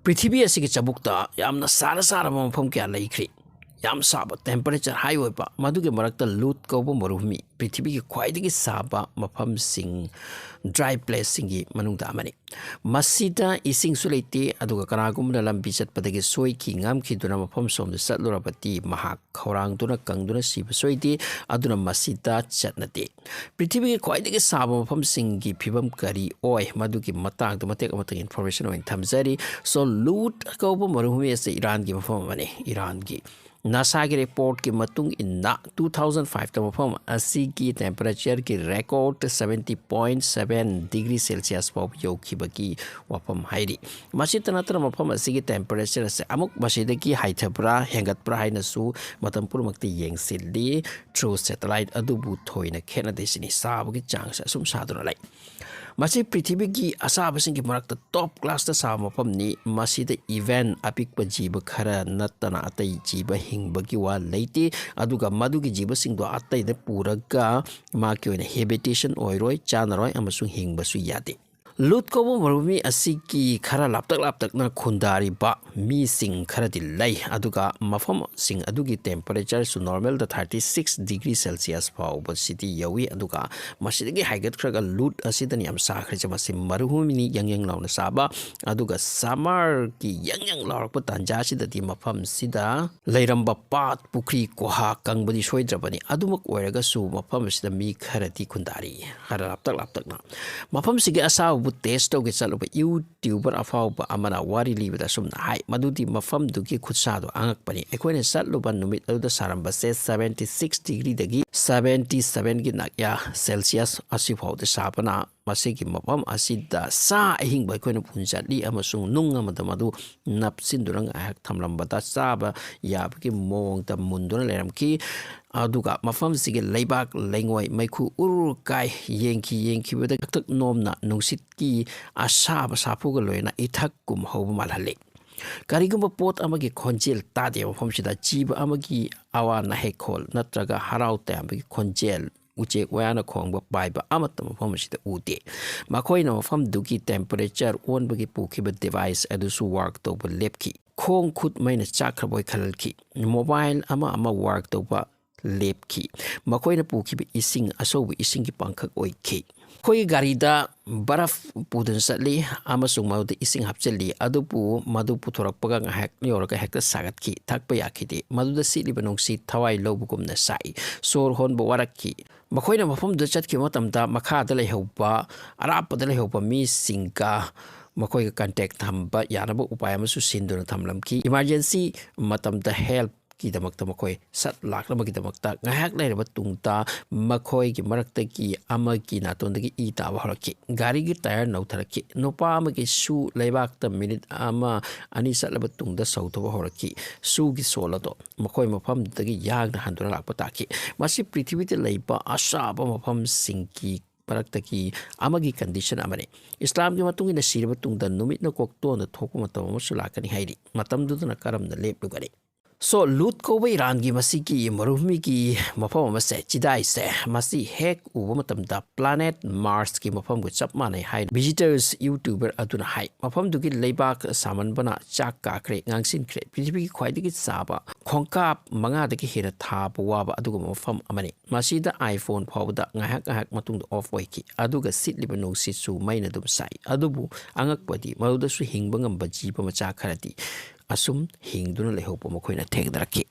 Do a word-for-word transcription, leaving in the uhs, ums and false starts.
ꯄ꯭ꯔꯤꯊꯤꯕꯤ ꯑꯁꯤꯒꯤ ꯆꯕꯨꯛꯇ ꯌꯥꯝꯅ ꯁꯥꯅ ꯁꯥꯔꯕ ꯃꯐꯝ ꯀꯌꯥ ꯂꯩꯈ꯭ꯔꯤ꯫ ꯌꯥꯝ ꯁꯥꯕ, temperature high ꯑꯣꯏꯕ, ꯃꯗꯨꯒꯤ ꯃꯔꯛꯇ ꯂꯨꯠ ꯀꯧꯕ ꯃꯔꯨꯚꯨꯃꯤ, ꯄ꯭ꯔꯤꯊꯤꯕꯤꯒꯤ ꯈ꯭ꯋꯥꯏꯗꯒꯤ ꯁꯥꯕ ꯃꯐꯝꯁꯤꯡ, dry placeꯁꯤꯡꯒꯤ ꯃꯅꯨꯡꯗ ꯑꯃꯅꯤ꯫ ꯃꯁꯤꯗ ꯏꯁꯤꯡꯁꯨ ꯂꯩꯇꯦ, ꯑꯗꯨꯒ ꯀꯅꯥꯒꯨꯝꯕꯅ ꯂꯝꯕꯤ ꯆꯠꯄꯗꯒꯤ ꯁꯣꯏꯈꯤ ꯉꯝꯈꯤꯗꯨꯅ ꯃꯐꯝ ꯁꯣꯝꯗ ꯆꯠꯂꯨꯔꯕꯗꯤ ꯃꯍꯥꯛ ꯈꯧꯔꯥꯡꯗꯨꯅ ꯀꯪꯗꯨꯅ ꯁꯤꯕ ꯁꯣꯏꯗꯦ꯫ ꯑꯗꯨꯅ ꯃꯁꯤꯗ ꯆꯠꯅꯗꯦ꯫ ꯄ꯭ꯔꯤꯊꯤꯕꯤꯒꯤ ꯈ꯭ꯋꯥꯏꯗꯒꯤ ꯁꯥꯕ ꯃꯐꯝꯁꯤꯡꯒꯤ ꯐꯤꯕꯝ ꯀꯔꯤ ꯑꯣꯏ? ꯃꯗꯨꯒꯤ ꯃꯇꯥꯡꯗ ꯃꯇꯦꯛ ꯑꯃꯇꯪ information ꯑꯣꯏꯅ ꯊꯝꯖꯔꯤ꯫ So, ꯂꯨꯠ ꯀꯧꯕ ꯃꯔꯨꯚꯨꯃꯤ ꯑꯁꯤ ꯏꯔꯥꯟꯒꯤ ꯃꯐꯝ ꯑꯃꯅꯤ꯫ ꯏꯔꯥꯟꯒꯤ ꯅꯥꯁꯥꯒꯤ reportꯀꯤ ꯃꯇꯨꯡ ꯏꯟꯅ, two thousand fiveꯇ ꯃꯐꯝ ꯑꯁꯤꯒꯤ temperatureꯒꯤ record seventy point seven degree Celsius ꯐꯥꯎꯕ ꯌꯧꯈꯤꯕꯒꯤ ꯋꯥꯐꯝ ꯍꯥꯏꯔꯤ꯫ ꯃꯁꯤꯇ ꯅꯠꯇꯅ, ꯃꯐꯝ ꯑꯁꯤꯒꯤ temperature ꯑꯁꯤ ꯑꯃꯨꯛ ꯃꯁꯤꯗꯒꯤ ꯍꯥꯏꯊꯕ꯭ꯔꯥ, ꯍꯦꯟꯒꯠꯄ꯭ꯔꯥ ꯍꯥꯏꯅꯁꯨ ꯃꯇꯝ ꯄꯨꯝꯅꯃꯛꯇ ꯌꯦꯡꯁꯤꯜꯂꯤ꯫ Through satellite ꯑꯗꯨꯕꯨ ꯊꯣꯏꯅ ꯈꯦꯠꯅꯗꯦ ꯁꯤꯅꯤ꯫ ꯁꯥꯕꯒꯤ ꯆꯥꯡꯁꯦ ꯑꯁꯨꯝ ꯁꯥꯗꯨꯅ ꯂꯩ꯫ ꯃꯁꯤ ꯄ꯭ꯔꯤꯊꯤꯕꯤꯒꯤ ꯑꯁꯥꯕꯁꯤꯡꯒꯤ ꯃꯔꯛꯇ top classꯇ ꯁꯥꯕ ꯃꯐꯝꯅꯤ꯫ ꯃꯁꯤꯗ even ꯑꯄꯤꯛꯄ ꯖꯤꯕ ꯈꯔ ꯅꯠꯇꯅ ꯑꯇꯩ ꯖꯤꯕ ꯍꯤꯡꯕꯒꯤ ꯋꯥ ꯂꯩꯇꯦ꯫ ꯑꯗꯨꯒ ꯃꯗꯨꯒꯤ ꯖꯤꯕꯁꯤꯡꯗꯣ ꯑꯇꯩꯗ ꯄꯨꯔꯒ ꯃꯥꯒꯤ ꯑꯣꯏꯅ habitation ꯑꯣꯏꯔꯣꯏ, ꯆꯥꯅꯔꯣꯏ ꯑꯃꯁꯨꯡ ꯍꯤꯡꯕꯁꯨ ꯌꯥꯗꯦ꯫ ꯂꯨꯠ ꯀꯧꯕ ꯃꯔꯨꯚꯨꯃꯤ ꯑꯁꯤꯒꯤ ꯈꯔ ꯂꯥꯞꯇꯛ ꯂꯥꯞꯇꯛꯅ ꯈꯨꯟꯗꯥꯔꯤꯕ ꯃꯤꯁꯤꯡ ꯈꯔꯗꯤ ꯂꯩ, ꯑꯗꯨꯒ ꯃꯐꯝꯁꯤꯡ ꯑꯗꯨꯒꯤ temperatureꯁꯨ normalꯗ thirty six degree Celsius ꯐꯥꯎꯕꯁꯤꯗꯤ ꯌꯧꯏ꯫ ꯑꯗꯨꯒ ꯃꯁꯤꯗꯒꯤ ꯍꯥꯏꯒꯠꯈ꯭ꯔꯒ ꯂꯨꯠ ꯑꯁꯤꯗꯅ ꯌꯥꯝ ꯁꯥꯈ꯭ꯔꯤꯁꯦ꯫ ꯃꯁꯤ ꯃꯔꯨꯚꯨꯃꯤꯅꯤ, ꯌꯪ ꯌꯪ ꯂꯥꯎꯅ ꯁꯥꯕ, ꯑꯗꯨꯒ summerꯒꯤ ꯌꯪ ꯌꯪ ꯂꯥꯎꯔꯛꯄ ꯇꯥꯟꯖꯥꯁꯤꯗꯗꯤ ꯃꯐꯝꯁꯤꯗ ꯂꯩꯔꯝꯕ ꯄꯥꯠ, ꯄꯨꯈ꯭ꯔꯤ, ꯒꯨꯍꯥ ꯀꯪꯕꯗꯤ ꯁꯣꯏꯗ꯭ꯔꯕꯅꯤ꯫ ꯑꯗꯨꯃꯛ ꯑꯣꯏꯔꯒꯁꯨ ꯃꯐꯝ ꯑꯁꯤꯗ ꯃꯤ ꯈꯔꯗꯤ ꯈꯨꯟꯗꯥꯔꯤ, ꯈꯔ ꯂꯥꯞꯇꯛ ꯂꯥꯞꯇꯛꯅ꯫ ꯃꯐꯝꯁꯤꯒꯤ ꯑꯁꯥꯕꯕꯨ test ꯇꯧꯒꯦ ꯆꯠꯂꯨꯕ YouTuber ꯑꯐꯥꯎꯕ ꯑꯃꯅ ꯋꯥꯔꯤ ꯂꯤꯕꯗ ꯑꯁꯨꯝꯅ ꯍꯥꯏ, ꯃꯗꯨꯗꯤ ꯃꯐꯝꯗꯨꯒꯤ ꯈꯨꯠꯁꯥꯗꯣ ꯑꯉꯛꯄꯅꯤ꯫ ꯑꯩꯈꯣꯏꯅ ꯆꯠꯂꯨꯕ ꯅꯨꯃꯤꯠ ꯑꯗꯨꯗ ꯁꯥꯔꯝꯕꯁꯦ seventy six degreeꯗꯒꯤ seventy sevenꯒꯤ ꯅꯛꯌꯥ Celsius ꯑꯁꯤꯐꯥꯎꯗ ꯁꯥꯕꯅ ꯃꯁꯤꯒꯤ ꯃꯐꯝ ꯑꯁꯤꯗ ꯁꯥ ꯑꯍꯤꯡꯕ ꯑꯩꯈꯣꯏꯅ ꯄꯨꯟ ꯆꯠꯂꯤ ꯑꯃꯁꯨꯡ ꯅꯨꯡ ꯑꯃꯗ ꯃꯗꯨ ꯅꯞꯁꯤꯟꯗꯨꯅ ꯉꯥꯏꯍꯥꯛ ꯊꯝꯂꯝꯕꯗ ꯆꯥꯕ ꯌꯥꯕꯒꯤ ꯃꯑꯣꯡꯗ ꯃꯨꯟꯗꯨꯅ ꯂꯩꯔꯝꯈꯤ꯫ ꯑꯗꯨꯒ ꯃꯐꯝꯁꯤꯒꯤ ꯂꯩꯕꯥꯛ, ꯂꯩꯉꯣꯏ, ꯃꯩꯈꯨ ꯎꯔꯨꯔ ꯀꯥꯏ꯫ ꯌꯦꯡꯈꯤ ꯌꯦꯡꯈꯤꯕꯗ ꯀꯛꯇꯛ ꯅꯣꯝꯅ ꯅꯨꯡꯁꯤꯠꯀꯤ ꯑꯁꯥꯕ ꯁꯥꯐꯨꯒ ꯂꯣꯏꯅ ꯏꯊꯛ ꯀꯨꯝ ꯍꯧꯕ ꯃꯥꯜꯍꯜꯂꯤ꯫ ꯀꯔꯤꯒꯨꯝꯕ ꯄꯣꯠ ꯑꯃꯒꯤ ꯈꯣꯟꯖꯦꯜ ꯇꯥꯗꯦ ꯃꯐꯝꯁꯤꯗ꯫ ꯖꯤꯕ ꯑꯃꯒꯤ ꯑꯋꯥ ꯅꯍꯦꯛꯈꯣꯜ ꯅꯠꯇ꯭ꯔꯒ ꯍꯔꯥꯎ ꯇꯌꯥꯝꯕꯒꯤ ꯈꯣꯟꯖꯦꯜ ꯎꯆꯦꯛ ꯋꯥꯌꯥꯅ ꯈꯣꯡꯕ ꯄꯥꯏꯕ ꯑꯃꯠꯇ ꯃꯐꯝ ꯑꯁꯤꯗ ꯎꯗꯦ꯫ ꯃꯈꯣꯏꯅ ꯃꯐꯝꯗꯨꯒꯤ temperature ꯑꯣꯟꯕꯒꯤ ꯄꯨꯈꯤꯕ device ꯑꯗꯨꯁꯨ work ꯇꯧꯕ ꯂꯦꯞꯈꯤ꯫ ꯈꯣꯡ ꯈꯨꯠ ꯃꯩꯅ ꯆꯥꯛꯈ꯭ꯔꯕꯣꯏ ꯈꯜꯂꯛꯈꯤ꯫ Mobile ꯑꯃ ꯑꯃ work ꯇꯧꯕ ꯂꯦꯞꯈꯤ꯫ ꯃꯈꯣꯏꯅ ꯄꯨꯈꯤꯕ ꯏꯁꯤꯡ ꯑꯁꯧꯕ ꯏꯁꯤꯡꯒꯤ ꯄꯥꯡꯈꯛ ꯑꯣꯏꯈꯤ꯫ ꯑꯩꯈꯣꯏꯒꯤ ꯒꯥꯔꯤꯗ ꯕꯔꯐ ꯄꯨꯗꯨꯅ ꯆꯠꯂꯤ ꯑꯃꯁꯨꯡ ꯃꯗꯨꯗ ꯏꯁꯤꯡ ꯍꯥꯞꯆꯤꯜꯂꯤ, ꯑꯗꯨꯕꯨ ꯃꯗꯨ ꯄꯨꯊꯣꯔꯛꯄꯒ ꯉꯥꯏꯍꯥꯛ ꯌꯧꯔꯒ ꯍꯦꯛꯇ ꯁꯥꯒꯠꯈꯤ꯫ ꯊꯛꯄ ꯌꯥꯈꯤꯗꯦ꯫ ꯃꯗꯨꯗ ꯁꯤꯠꯂꯤꯕ ꯅꯨꯡꯁꯤꯠ ꯊꯋꯥꯏ ꯂꯧꯕꯒꯨꯝꯅ ꯁꯥꯏ꯫ ꯁꯣꯔ ꯍꯣꯟꯕ ꯋꯥꯔꯛꯈꯤ꯫ ꯃꯈꯣꯏꯅ ꯃꯐꯝꯗꯨꯗ ꯆꯠꯈꯤꯕ ꯃꯇꯝꯗ ꯃꯈꯥꯗ ꯂꯩꯍꯧꯕ, ꯑꯔꯥꯞꯄꯗ ꯂꯩꯍꯧꯕ ꯃꯤꯁꯤꯡꯒ ꯃꯈꯣꯏꯒ contact ꯊꯝꯕ ꯌꯥꯅꯕ ꯎꯄꯥꯏ ꯑꯃꯁꯨ ꯁꯤꯟꯗꯨꯅ ꯊꯝꯂꯝꯈꯤ꯫ Emergency ꯃꯇꯝꯗ help ꯀꯤꯗꯃꯛꯇ ꯃꯈꯣꯏ ꯁꯠ ꯂꯥꯛꯅꯕꯒꯤꯗꯃꯛꯇ ꯉꯥꯏꯍꯥꯛ ꯂꯩꯔꯕ ꯇꯨꯡꯗ ꯃꯈꯣꯏꯒꯤ ꯃꯔꯛꯇꯒꯤ ꯑꯃꯒꯤ ꯅꯥꯇꯣꯟꯗꯒꯤ ꯏ ꯇꯥꯕ ꯍꯧꯔꯛꯈꯤ꯫ ꯒꯥꯔꯤꯒꯤ tyre ꯅꯧꯊꯔꯛꯈꯤ꯫ ꯅꯨꯄꯥ ꯑꯃꯒꯤ ꯁꯨ ꯂꯩꯕꯥꯛꯇ ꯃꯤꯅꯤꯠ ꯑꯃ ꯑꯅꯤ ꯆꯠꯂꯕ ꯇꯨꯡꯗ ꯁꯧꯊꯣꯛꯄ ꯍꯧꯔꯛꯈꯤ꯫ ꯁꯨꯒꯤ ꯁꯣꯜ ꯑꯗꯣ ꯃꯈꯣꯏ ꯃꯐꯝꯗꯨꯗꯒꯤ ꯌꯥꯡꯅ ꯍꯟꯗꯨꯅ ꯂꯥꯛꯄ ꯇꯥꯈꯤ꯫ ꯃꯁꯤ ꯄ꯭ꯔꯤꯊꯤꯕꯤꯗ ꯂꯩꯕ ꯑꯁꯥꯕ ꯃꯐꯝꯁꯤꯡꯒꯤ ꯃꯔꯛꯇꯒꯤ ꯑꯃꯒꯤ condition ꯑꯃꯅꯤ꯫ ꯏꯁꯂꯥꯝꯒꯤ ꯃꯇꯨꯡ ꯏꯟꯅ ꯁꯤꯔꯕ ꯇꯨꯡꯗ ꯅꯨꯃꯤꯠꯅ ꯀꯣꯛꯇꯣꯟꯗ ꯊꯣꯛꯄ ꯃꯇꯝ ꯑꯃꯁꯨ ꯂꯥꯛꯀꯅꯤ ꯍꯥꯏꯔꯤ꯫ ꯃꯇꯝꯗꯨꯗꯅ ꯀꯔꯝꯅ ꯂꯦꯞꯂꯨꯒꯅꯤ? So, ꯂꯨꯠ ꯀꯧꯕ ꯏꯔꯥꯟꯒꯤ ꯃꯁꯤꯒꯤ ꯃꯔꯨꯚꯨꯃꯤꯒꯤ ꯃꯐꯝ ꯑꯃꯁꯦ, ꯆꯤꯗꯥꯏꯁꯦ, ꯃꯁꯤ ꯍꯦꯛ ꯎꯕ ꯃꯇꯝꯗ planet Mars ꯀꯤ ꯃꯐꯝꯒ ꯆꯞ ꯃꯥꯟꯅꯩ ꯍꯥꯏꯅ visitors YouTuber ꯑꯗꯨꯅ ꯍꯥꯏ꯫ ꯃꯐꯝꯗꯨꯒꯤ ꯂꯩꯕꯥꯛ ꯁꯥꯃꯟꯕꯅ ꯆꯥꯛ ꯀꯥꯈ꯭ꯔꯦ, ꯉꯥꯡꯁꯤꯟꯈ꯭ꯔꯦ꯫ ꯄ꯭ꯔꯤꯊꯤꯕꯤꯒꯤ ꯈ꯭ꯋꯥꯏꯗꯒꯤ ꯆꯥꯕ ꯈꯣꯡꯀꯥꯞ ꯃꯉꯥꯗꯒꯤ ꯍꯦꯟꯅ ꯊꯥꯕ ꯋꯥꯕ ꯑꯗꯨꯒꯨꯝꯕ ꯃꯐꯝ ꯑꯃꯅꯤ꯫ ꯃꯁꯤꯗ iPhone ꯐꯥꯎꯕꯗ ꯉꯥꯏꯍꯥꯛ ꯉꯥꯏꯍꯥꯛ ꯃꯇꯨꯡꯗ off ꯑꯣꯏꯈꯤ, ꯑꯗꯨꯒ ꯁꯤꯠꯂꯤꯕ ꯅꯨꯡꯁꯤꯠꯁꯨ ꯃꯩꯅ ꯑꯗꯨꯝ ꯁꯥꯏ꯫ ꯑꯗꯨꯕꯨ ꯑꯉꯛꯄꯗꯤ, ꯃꯗꯨꯗꯁꯨ ꯍꯤꯡꯕ ꯉꯝꯕ ꯖꯤꯕ ꯃꯆꯥ ꯈꯔꯗꯤ ꯑꯁꯨꯝ ꯍꯤꯡꯗꯨꯅ ꯂꯩꯍꯧꯕ ꯃꯈꯣꯏꯅ ꯊꯦꯡꯅꯔꯛꯈꯤ꯫